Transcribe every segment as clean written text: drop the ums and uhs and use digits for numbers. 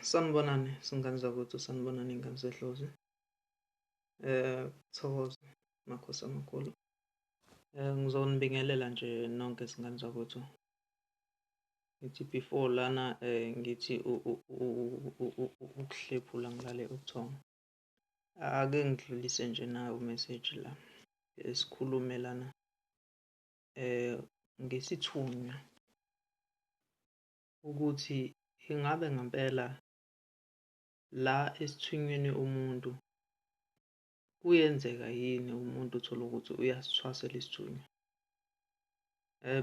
Sanibonani zingane zakwethu, sanibonani iy'ngane zedlozi. Thokoza makhosi amakhulu. Ngizonibingelela nje nonke zingane zakwethu. Ngithi before lana ngithi ukuhlephula ngilale ubuthongo. Ake ngidlulise nje nawu message la, sikhulume lana ngesithunywa ukuthi ingabe ngempela la esithunyweni umuntu kuyenzeka yini umuntu uthole ukuthi uyasithwasela isithunywa.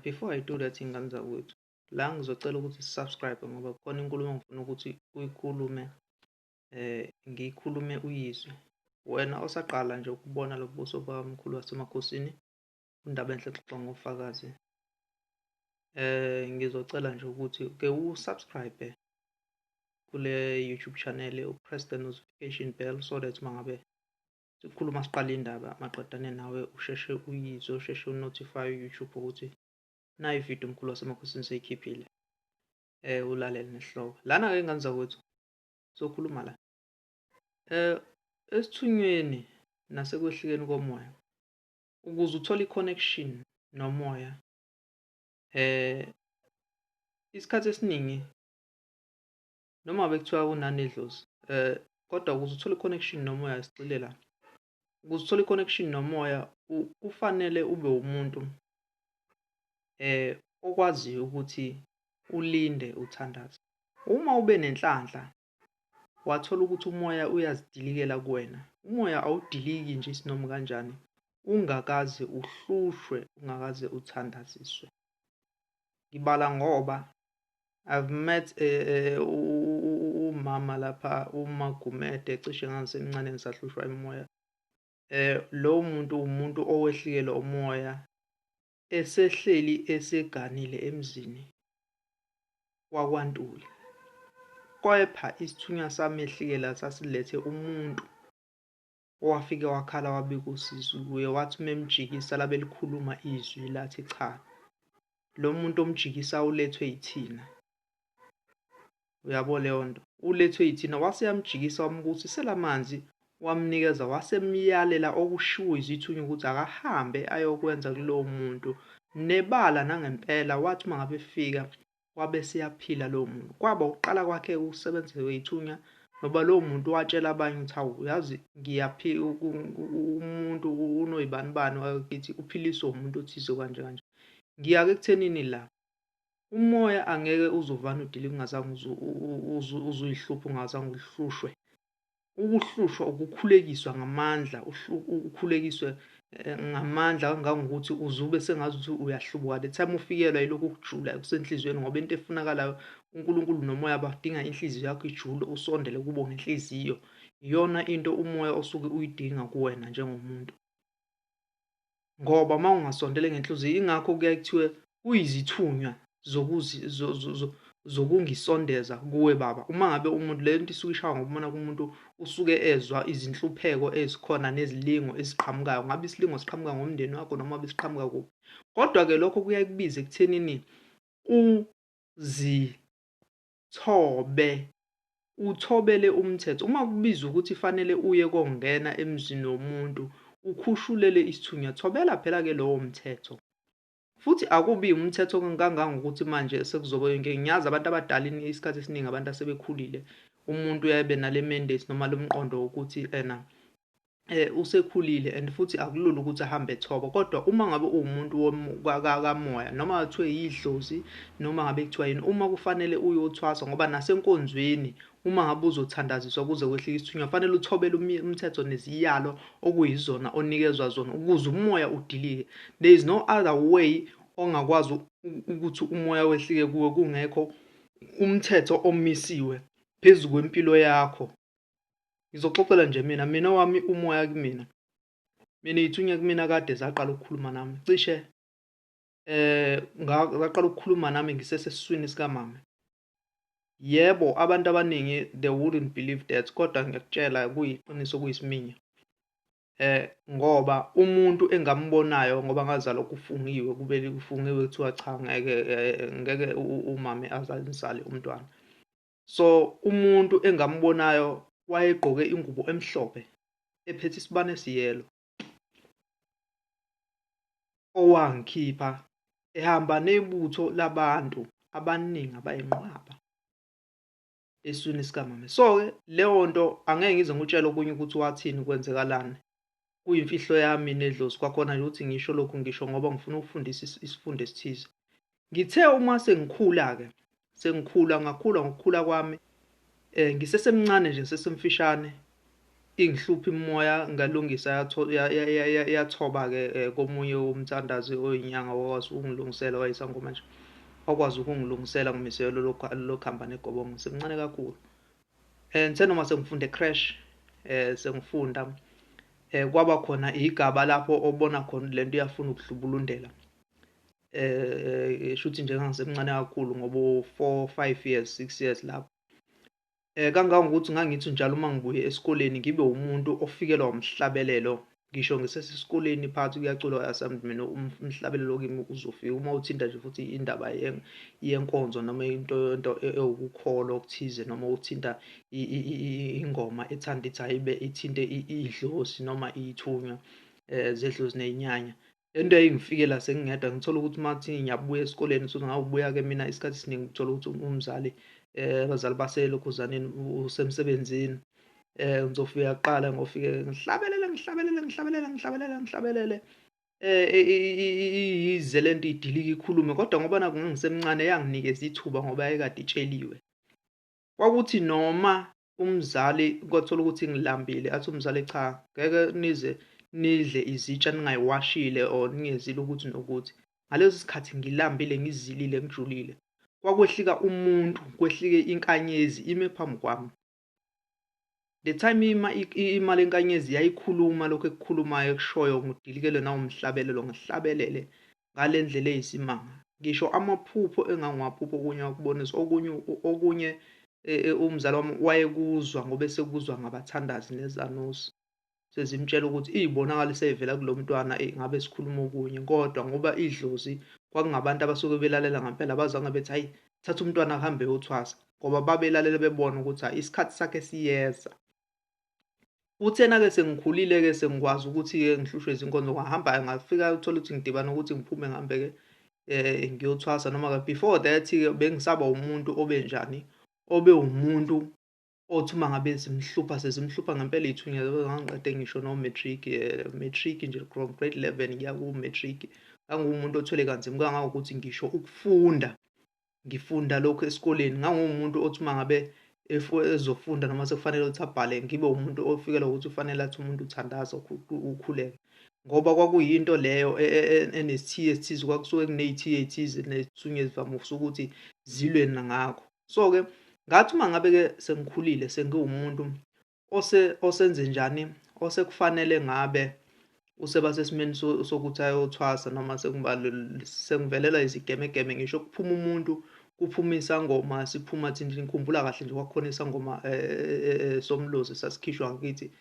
Before I do that, iy'ngane zakwethu, la ngizocela ukuthi si-subscribe ngoba kukhona inkulumo engifuna ukuthi uyikhulume, ngiyikhulume uyizwe. Wena osaqala nje ukubona lo buso bamkhulu wasemakhosini, uNdabenhle Xoxa Ngofakazi. Ngizocela nje ukuthi ke u-subscribe kule YouTube channel, u-press the notification bell so that uma ngabe sikhuluma siqala indaba maqedane nawe usheshe uyizwe, usheshe u-notify u-YouTube ukuthi nayi ividiyo umkhulu wasemakhosini seyikhiphile. Ulalele nesihloko. Lana-ke ngane zakwethu sokhuluma la. Esithunyweni nasekwehlukeni komoya, ukuze uthole i-connection nomoya, isikhathi esiningi noma bekuthiwa kunanedlozi, kodwa ukuze uthole i-connection nomoya, sigxile la. Ukuze uthole i-connection nomoya kufanele ube umuntu okwaziyo ukuthi ulinde uthandaze. Uma ube nenhlanhla wathola ukuthi umoya uyazidilikela kuwena, umoya awudiliki nje isinoma kanjani ungakaze uhlushwe, ungakaze uthandaziswe. Ngibala ngoba I've met umama lapha uMagumede, cishe ngangisemncane ngisahlushwa imimoya. Lowo muntu umuntu owehlikelwa umoya esehleli eseganile emzini wakwaNtuli. Kepha isithunywa samehlikela sasilethe umuntu owafike wakhala wabika usizi kuye, wathi uma emjikisa labe likhuluma izwi lathi cha, lo muntu omjikisa ulethwe yithina. Uyabo leyo nto, ulethwe yithina. Wase yamjikisa wambuthisela amanzi wamnikeza, wasemyalela okushiwo izithunywa ukuthi akahambe ayokwenza kulowo muntu. Nebala nangempela wathi uma ngabe efika wabe seyaphila lowo muntu. Kwaba ukuqala kwakhe ukusebenza kwey'thunywa ngoba lowo muntu watshela abanye ukuthi hawu, uyazi ngiyaphila, umuntu unoyibanibani wakithi uphiliswe umuntu othize kanje kanje. Ngiya-ke ekuthenini la, umoya angeke uzovane udile ungazange uzuyihluphe, ungazange uhlushwe. Ukuhlushwa ukukhulekiswa ngamandla, ukhulekiswe ngamandla kangangokuthi uzube sengazuthi uyahlubuka. The time ufikelwa yilokhu kujula kusenhliziyweni, ngoba into efunakalayo uNkulunkulu nomoya badinga inhliziyo yakho ijule, usondele kubo ngenhliziyo. Iyona into umoya osuke uyidinga kuwena njengomuntu. Ngoba uma ungasondele ngenhliziyo, ingakho kuyaye kuthiwe kuyizithunywa zokungisondeza kuwe baba. Uma ngabe umuntu le nto isuke ishaywa ngokubona kumuntu usuke ezwa izinhlupheko ezikhona nezilingo eziqhamukayo, ngabe isilingo siqhamuka ngomndeni wakho noma besiqhamuka kuphi. Kodwa-ke lokho kuyaye kubize ekuthenini uzithobe, uthobele umthetho. Uma kubiza ukuthi fanele uye kongena emzini womuntu ukhushulele isithunywa, thobela phela-ke lowo mthetho. Futhi akubi umthetho kangangokuthi manje sekuzoba yonke. Ngiyazi abantu abadala isikhathi esiningi abantu asebekhulile, umuntu uyaye nale mandate noma lo mqondo wokuthi ena usekhulile and futhi akulula ukuthi ahambe ethoba. Kodwa uma ngabe uwumuntu kamoya, noma kuthiwe yidlozi noma ngabe kuthiwa yini, uma kufanele uyothwasa, ngoba nasenkonzweni uma ngabe uzothandaziswa kuze kwehlike isithunywa, fanele uthobele umthetho neziyalo okuyizona onikezwa zona ukuze umoya udilike. There is no other way ongakwazi ukuthi umoya wehlike kuwe kungekho umthetho omisiwe phezu kwempilo yakho. Ngizoxoxela nje mina wami umoya kumina, mina iy'thunywa kumina kade zaqala ukukhuluma nami cishe ngaqala ukukhuluma nami ngisesesiswini sikamama. Yebo, abantu abaningi they wouldn't believe that, kodwa ngiyakutshela kuyiqiniso, kuyisiminya. Ngoba umuntu engambonayo, ngoba ngazalwa kufungiwe, kube kufungiwe kuthiwa cha, ngeke ngeke umame azalizale umntwana. So umuntu engambonayo wayegqoke ingubo emhlophe ephethe isibane esiyelo owangikhipha ehamba nebutho labantu abaningi abayinqwaba eswini sikamama. So-ke leyo nto angeke ngize ngikutshele okunye ukuthi wathini kwenzekalani, kuyimfihlo yami nedlozi. Kwakhona nje ukuthi ngisho lokhu ngisho ngoba ngifuna ukufundisa isifundo esithize. Ngithe uma sengikhula-ke, sengikhula ngakhula ngokukhula kwami ngisesemncane nje ngisesemfishane, ingihlupha imimoya ngalungisa yathoba-ke komunye umthandazi oyinyanga wakwazi ukungilungisela, wayisangoma nje wakwazi ukungilungisela ngimiselo lokuhamba negobongo ngisemncane kakhulu. Ngithe noma sengifunda e-creche sengifunda kwaba khona igaba lapho obona khona lento iyafuna ukudlubulundela. Shuthi nje ngangisemncane kakhulu ngoba 4 5 years 6 years lapho. Kangangokuthi ngangithi njalo uma ngibuye esikoleni ngibe umuntu ofikelwa umhlabelelo, ngisho ngisesesikoleni phakathi kuyaculwa assembly mina umhlabelelo kimi uzofika uma uthinta nje futhi indaba yenkonzo noma into into ewukukholwa okuthize noma uthinta ingoma ethanda ithi ayibe ithinte idlozi noma ithunywa zedlozi nezinyanya. Lento yayingifikela sengingedwa ngithola ukuthi uma kuthi ngiyabuya esikoleni so ngawubuya-ke mina isikhathi esiningi ngithola ukuthi umzali abazali baselokhuzaneni usemsebenzini ngizofika kuqala ngofike ngihlabelele ngihlabelele ngihlabelele ngihlabelele ngihlabelele ize lento idilike ikhulume kodwa ngoba naku ngangisemncane yanginikeza ithuba ngoba yayikade itsheliwe. Kwakuthi noma umzali kwathola ukuthi ngilambile athi umzali cha ngeke nize nidle izitsha ningayiwashile or ningezile ukuthi nokuthi. Ngaleso sikhathi ngilambile ngizilile ngijulile. Kwakwehlika umuntu kwehlike inkanyezi ime phambi kwami. The time ima imali enkanyezi yayikhuluma lokho ekukhulumayo ekushoyo ngidilikelwe nawumhlabelelo ngihlabelele ngale ndlela eyisimanga. Ngisho amaphupho engangiwaphupha okunye wakubonisa okunye okunye umzali wami wayekuzwa ngoba esekuzwa ngabathandazi nezanusi sezimtshela ukuthi iy'bonakalo sey'vela kulo mntwana ngabe sikhuluma okunye kodwa ngoba idlozi kwakungabantu abasuke belalela ngempela abazange bethi hayi thatha umntwana ahambe eyothwasa ngoba babelalela bebona ukuthi hayi isikhathi sakhe siyeza. Kuthena-ke sengikhulile-ke sengikwazi ukuthi-ke ngihlushwe izinkonzo ngahamba ngafika uthola ukuthi ngidibana ukuthi ngiphume ngihambe-ke ngiyothwasa noma-ke before that-ke bengisaba umuntu obenjani obe umuntu othi uma ngabe zimhlupha sezimhlupha ngempela iy'thunywa ngangiqede ngisho no-matric matric nje from grade 11 ngiya ku-matric ngangiwumuntu othwele kanzima kangangokuthi ngisho ukufunda ngifunda lokhu esikoleni ngangiwumuntu othi uma ngabe ezofunda noma sekufanele ukuthi abhale ngibe umuntu ofikelwa ukuthi ufanele athi umuntu uthandaza ukhuleke ngoba kwakuyinto leyo enesithiyo esithize kwakusuke kuney'thiyo ey'thize nezithunywa ezivame ukuthi zilwe ngakho. So-ke ngathi uma ngabe-ke sengikhulile sengiwumuntu osenze njani osekufanele ngabe useba sesimeni sokuthi ayothwasa noma sengivelela izigemegeme ngisho kuphuma umuntu kuphuma isangoma siphuma thina ngikhumbula kahle nje kwakukhona isangoma somlozi sasikhishwa ngakithi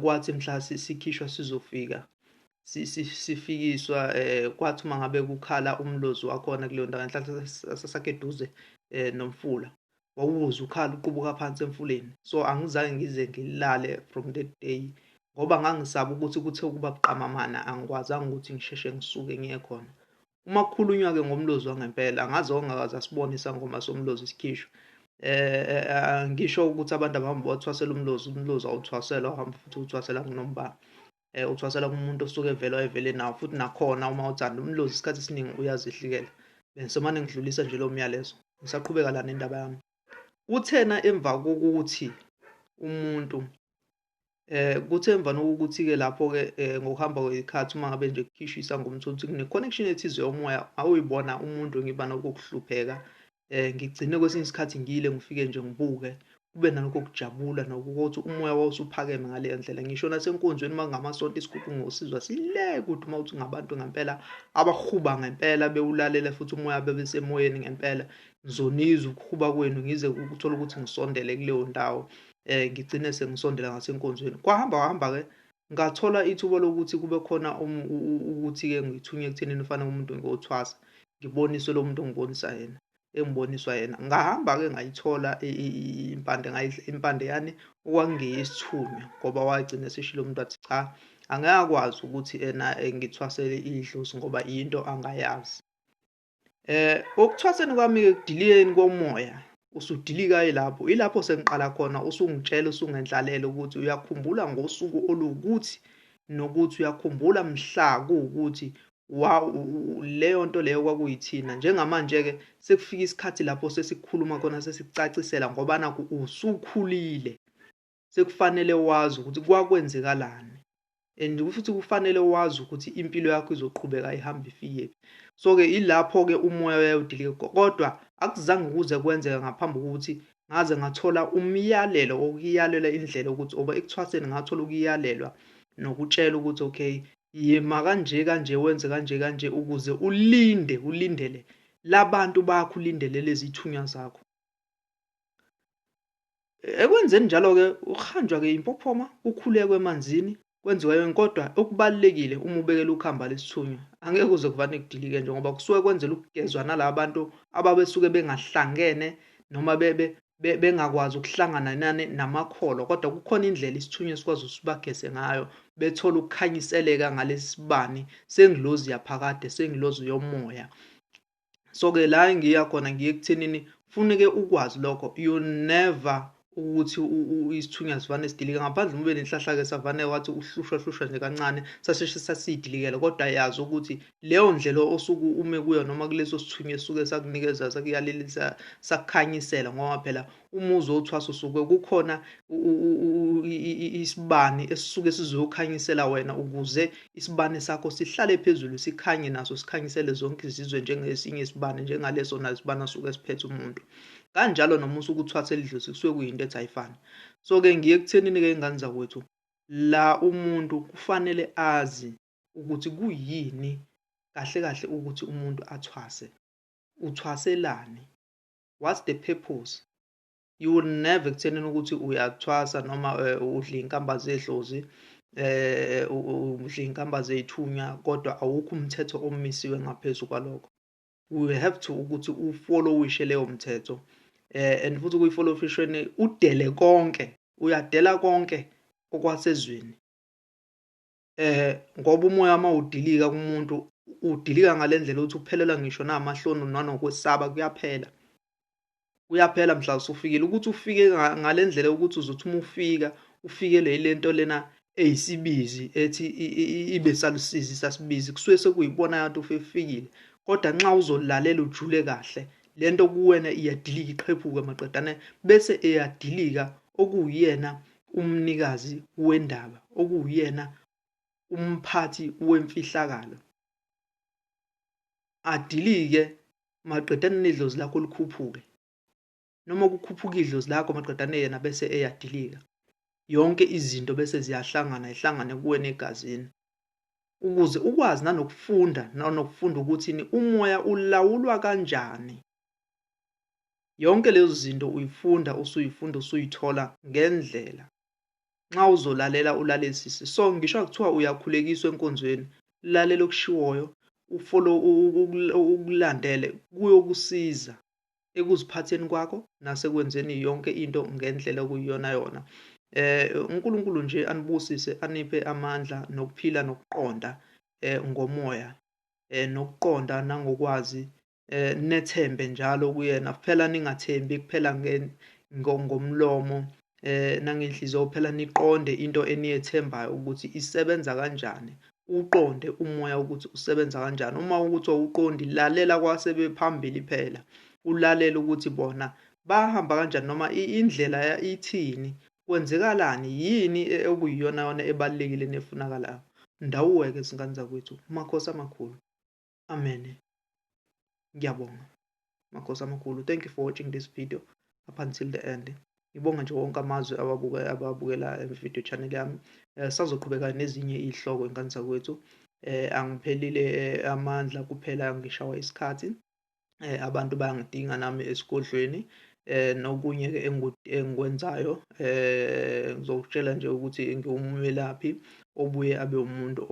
kwathi mhla sikhishwa sizofika sifikiswa kwathi uma ngabe kukhala umlozi wakhona kuleyo ndawo ngenhlanhla sasakhe eduze nomfula wawuze ukhala uqubuka phansi emfuleni. So angizange ngize ngilale from that day ngoba ngangisaba ukuthi kuthe ukuba buqamamana angikwazanga ukuthi ngisheshe ngisuke ngiye khona. Uma kukhulunywa-ke ngomlozi wangempela angazi ongakaze asibone isangoma somlozi sikhishwa. Ngisho ukuthi abantu abahamba bathwasela umlozi, umlozi awuthwaselwa uhambe futhi uthwasela kunomba uthwasela kumuntu osuke evele wayevele nawo futhi nakhona uma uthanda umlozi isikhathi esiningi uyazihlikela. Bengisemane ngidlulisa nje lo myalezo ngisaqhubeka la nendaba yami. Kuthena emva kokuthi umuntu kuthe emva nokuthi-ke lapho-ke ngokuhamba kwezikhathi uma ngabe nje kukhishwa isangoma uthole ukuthi kune-connection ethize yomoya awuyibona umuntu ngiba nokuhlupheka ngigcine kwesinye isikhathi ngiyile ngifike nje ngibuke kube nalokho kujabula nokuthi umoya wawusuphakeme ngaleyo ndlela. Ngisho nasenkonzweni uma kungamasonto isigubhu ngosizwa sile kude uma uthi ngabantu ngempela abahuba ngempela bewulalela futhi umoya bebesemoyeni ngempela ngizonizwa ukuhuba kwenu ngize ukuthola ukuthi ngisondele kuleyo ndawo ngigcine sengisondela ngasenkonzweni. Kwahamba kwahamba-ke ngathola ithuba lokuthi kube khona ukuthi-ke ngithunywe ekuthenini kufanele umuntu ngiyothwasa ngiboniswe lo muntu ongibonisa yena. Engiboniswa yena. Ngahamba-ke ngayithola impande, ngayidla impande yani okwakungeyesithunywa, ngoba wagcina eseshilo umuntu wathi cha, angeke akwazi ukuthi ena ngithwasele idlozi ngoba yinto angayazi. Ukuthwaseni kwami-ke ekudiliyeni komoya, usudilika yilapho, ilapho sengiqala khona usungitshela, usungendlalela ukuthi uyakhumbula ngosuku oluwukuthi nokuthi uyakhumbula mhla kuwukuthi leyo nto leyo kwakuyithina. Njengamanje-ke sekufika isikhathi lapho sesikhuluma khona, sesikucacisela ngoba nakhu usukhulile, sekufanele wazi ukuthi kwakwenzekalani and futhi kufanele wazi ukuthi impilo yakho izoqhubeka ihambe ifikephi. So-ke ilapho-ke umoya uyawudilika, kodwa akuzange kuze kwenzeka ngaphambi kokuthi ngaze ngathola umyalelo wokuyalela indlela ukuthi oba ekuthwaseni ngathola ukuyalelwa nokutshela ukuthi okay, yima kanje kanje, wenze kanje kanje, ukuze ulinde, ulindele labantu bakho, ulindele lezi thunywa zakho. Ekwenzeni njalo-ke kuhanjwa-ke impophoma, kukhulekwe emanzini, kwenziwa yonke, kodwa okubalulekile uma ubekela ukhamba lesithunywa angeke kuze kuvane kudilike nje, ngoba kusuke kwenzela ukugezwa nalaba bantu ababesuke bengahlangene noma bengakwazi ukuhlangana nani namakholwa, kodwa kukhona indlela isithunywa esikwazi ukuthi sibageze ngayo, bethole ukukhanyiseleka ngalesi sibani sengilozi yaphakade, sengilozi yomoya. So-ke la engiya khona ngiye ekuthenini funeke ukwazi lokho, you never ukuthi isithunywa sivane sidilike ngaphandle uma ube nenhlahla-ke savane wathi uhlushwa hlushwa nje kancane sasheshe sasidilikela, kodwa yazi ukuthi leyo ndlela osuke ume kuyo noma kuleso sithunywa esuke sakunikeza sakuyalelisa sakukhanyisela, ngoba phela uma uzothwasa usuke kukhona isibani esisuke sizokhanyisela wena ukuze isibani sakho sihlale phezulu sikhanye naso sikhanyisele zonke izizwe njengesinye isibani, njengaleso naso isibani asuke siphethe umuntu. Kanjalo noma usuke uthwasela idlozi kusuke kuyinto ethi ayifani. So-ke ngiye ekuthenini-ke ingane zakwethu, la umuntu kufanele azi ukuthi kuyini kahle kahle ukuthi umuntu athwase, uthwaselani, what's the purpose. You will never ekuthenini ukuthi uyathwasa noma udla iy'nkamba zedlozi, udla iy'nkamba zey'thunywa, kodwa awukho umthetho omisiwe ngaphezu kwalokho. You have to ukuthi ufollowishe leyo mthetho, and futhi ukuyifollowishweni udele konke, uyadela konke okwasezweni, ngoba umoya uma udilika kumuntu udilika ngale ndlela ukuthi uphelelwa ngisho namahloni nanokwesaba, kuyaphela, kuyaphela mhla usufikile. Ukuthi ufike ngale ndlela ukuthi uzothi uma ufika ufikele ile nto lena eyisibizi ethi ibe salusizi sasibizi, kusuke sekuyibona yanto ufikile, kodwa nxa uzolalela ujule kahle le nto kuwena iyadilika, iqhephuke maqedane bese eyadilika okuwuyena umnikazi wendaba, okuwuyena umphathi wemfihlakalo, adilike maqedane nedlozi lakho likhuphuke, noma kukhuphuka idlozi lakho maqedane yena bese eyadilika, yonke izinto bese ziyahlangana, ihlangane kuwena egazini, ukuze ukwazi nanokufunda ukuthi umoya ulawulwa kanjani. Yonke lezo zinto uyifunda usuyifunda usuyithola ngendlela nxa uzolalela ulalelisise. So ngisho kuthiwa uyakhulekiswa enkonzweni, lalela okushiwoyo, ufollow, ukulandele, kuyokusiza ekuziphatheni kwakho nasekwenzeni yonke into ngendlela okuyiyona yona. uNkulunkulu nje anibusise, aniphe amandla nokuphila nokuqonda ngomoya, nokuqonda nangokwazi, nethembe njalo kuyena. Kuphela ningathembi kuphela ngomlomo nangenhliziyo, kuphela niqonde into eniyethembayo ukuthi isebenza kanjani, uqonde umoya ukuthi usebenza kanjani. Uma ukuthi awuqondi, lalela kwasebephambili phela, ulalele ukuthi bona bahamba kanjani noma indlela ithini, kwenzekalani, yini okuyiyona yona ebalulekile nefunakalayo. Ndawuwe-ke zingane zakwethu, makhosi amakhulu. Amen. Ngiyabonga makhosi amakhulu. Thank you for watching this video up until the end. Ngibonga nje wonke amazwe ababukela video channel yami. Sazoqhubeka nezinye iy'hloko ingane zakwethu. Angiphelile amandla kuphela, ngishawa isikhathi. Abantu bayangidinga nami esigodlweni, nokunye-ke engikwenzayo. Ngizokutshela nje ukuthi ngiwumelaphi obuye abe umuntu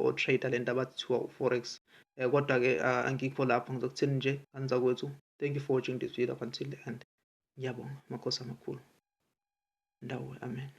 o-trader lento abathi kuthiwa u-forex. Kodwa-ke angikho lapho, ngizokuthini nje ngane zakwethu, thank you for watching this video up until the end. Ngiyabonga, makhosi amakhulu. Ndawo, amen.